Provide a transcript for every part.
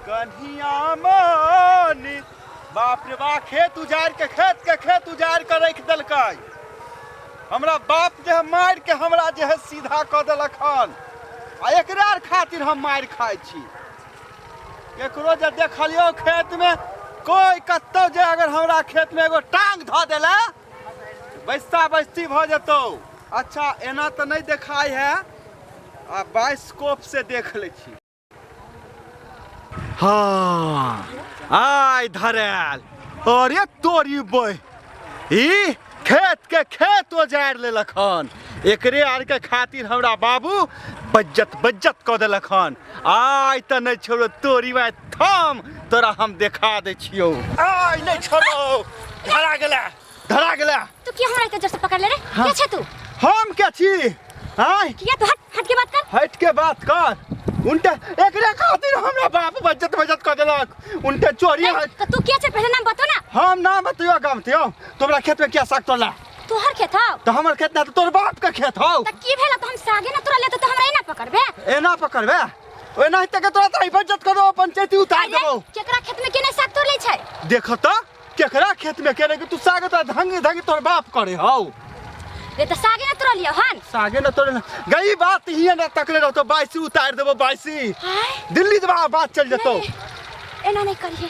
Kanhaiya money. बाप रे बा, खेत उजाड़ के, खेत के खेत उजाड़ के रखि देलकै। हमरा बाप जे है मारि के हमरा जे है सीधा कऽ देलक हन, आ एकरा आर खातिर हम मारि खाइ छी। केकरो जे देखलियौ खेत में कोई कतौ जे अगर हमरा खेत में एगो टांग धऽ देला, बैसता बैसती भऽ जेतौ। अच्छा एना तऽ नहि देखाइ है, आ बाइस्कोप से देख लै छी। हाँ आइ धरायल। अरे तोरी बह, ई खेत के खेत उजाड़ि लेलक हन। एकरे आर के खातिर हमरा बाबू बज्जत बज्जत कऽ देलक हन। आइ तऽ नहि छोड़ो तोरी बाय, थम तोरा हम देखा दै छियौ। आइ नहि छोड़ो। धरा गेला, धरा गेला। तू किया हमरा एते जोर से पकड़ ले रे? हाँ। के छे तू? हम के छी? आय किया तू हट हट के बात कर। हट के बात कर। उनटे एकरे खातिर हमरा बाप बज्जत बज्जत कऽ देलक। उनटे चोरी ए, तो तू के छे? पहले नाम बतो ना। हम नाम बतैयो गाम तियो। तोरा खेत में क्या साग तोड़ला? तोहर खेत हौ? तो हमर खेत ना तो तोर बाप के खेत हौ। त की भेल? तो हम सागे ना तोरा लेते तो हमरा एना पकड़बे? एना पकड़बे? ओना हेतै के तोरा त बज्जत कर देबो, पंचायती उतार अरे, देबो। केकरा खेत में केने साग तोड़ ले छै? देख त केकरा खेत में केने के तू साग तोरा धंगे धंगे तोर बाप करे हौ। रे त सागे ना तोड़ लियो हन। सागे ना तोड़ गई बात ही ना तकले रहो तो बाइसी उतार देबो बाइसी। हाय। दिल्ली दबा बात चल जतो। नहीं, एना नहीं करिए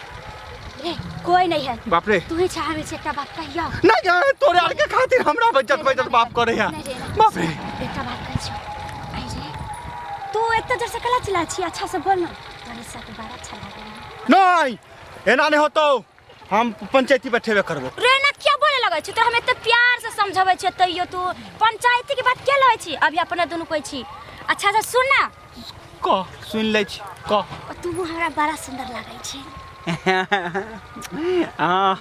रे, कोई नहीं है। बाप रे। तू ही चाहे से एकटा बात कहियो। नहीं गे, तोरे आर के खातिर हमरा बज्जत बज्जत बाप करे है। नहीं रे, नहीं। बाप रे। एकटा बात कहै छियौ। आई रे, तू एते जोर से कला चिल्ला छी, अच्छा से बोल ना। तोरे साथ बड़ा अच्छा लागै है। नहीं, एना नहीं होतो, हम पंचायती बैठेबे करबो। रे ना क्या बोले लगै छी? तोरा हम एते प्यार से समझाबै छियै तैयो तू पंचायती के बात के लगै छी? अभी अपना दुनू कहै छी। अच्छा से सुन ना। कह, सुन लै छी, कह। तू हमरा बड़ा सुंदर लागै छी। हाँ,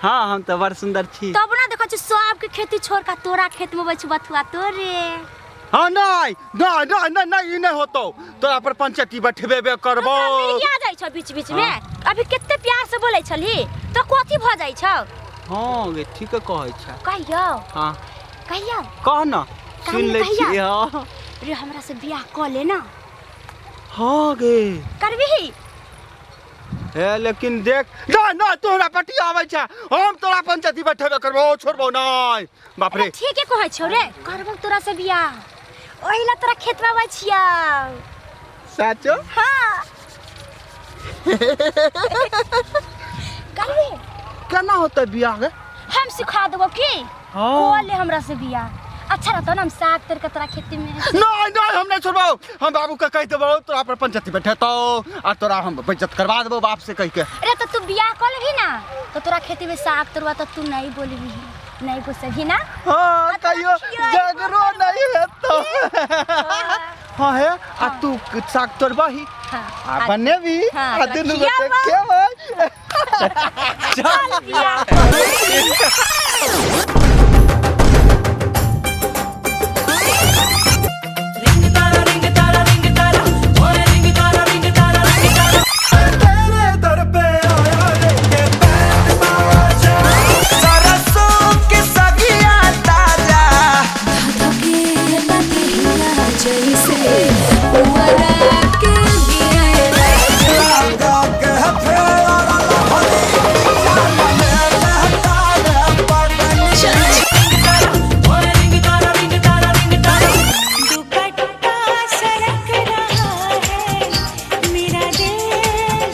हाँ, हम तऽ बड़ सुंदर छी। तब ना देखै छी सबके खेती छोड़ के तोरा खेत में बैठ बथुआ तोरे। हाँ, नहीं, नहीं, नहीं, नहीं, नहीं, ई नहीं होतो। तोरा पर पंचायती बैठबे करबो। तोरा मिल जाइ छौ बीच बीच में। हाँ। अभी कते प्यार से बोलै छलही तो कथी भऽ जाइ छौ? हाँ गे, ठीक कहै छ। कहियौ। हाँ। कहियौ। कह ना, कान सुन में लै छी। कहियौ। हाँ। रे हमरा से बियाह कऽ ले ना। हाँ गे। करबिही? हे लेकिन देख, ना ना तू हमरा पटिया आबै छ, हम तोरा पंचायती बैठेबे करबो, छोड़बो नहीं। बाप रे। अरे ठीके कहै छौ रे, करबो तोरा से बियाह, ओहि ला तोरा खेत में आबै छियौ। साचो? हाँ। करबी? केना होतै बियाह गे? हम सिखा देबो की? हाँ। कऽ ले हमरा से बियाह, अच्छा रहतौ ना, हम साग तोड़ के तोरा खेती में। नहीं नहीं, हम नहीं छोड़बो, हम बाबू के कहि देबो तोरा पर पंचायती बैठेतौ आ तोरा हम बेइज्जत करवा देबो बाप से कहि के। अरे तो तू बियाह कऽ लेबही ना तो तोरा खेती में साग तोड़वा तो तू नहीं बोलबी, नहीं गुस्सेबी ना? हाँ, कहियो जगरो नहीं हेतौ। हाँ हे, आ तू साग तोड़बही? हाँ। आ बनेबी? हाँ, आ दुनू गोटे खियाबो। खेबै। चल बियाह। तेरे दर पे आया रे के बैंड बाजा, सरसों के सगिया ताजा। लगा के फेरा लहरी, जान ले लहका रे पगली। दुपट्टा सरक रहा है, मेरा दिल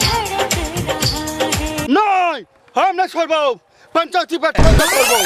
धड़क रहा है। नहीं, हम नहीं छोड़बो, पंचायती बैठेबे करबो।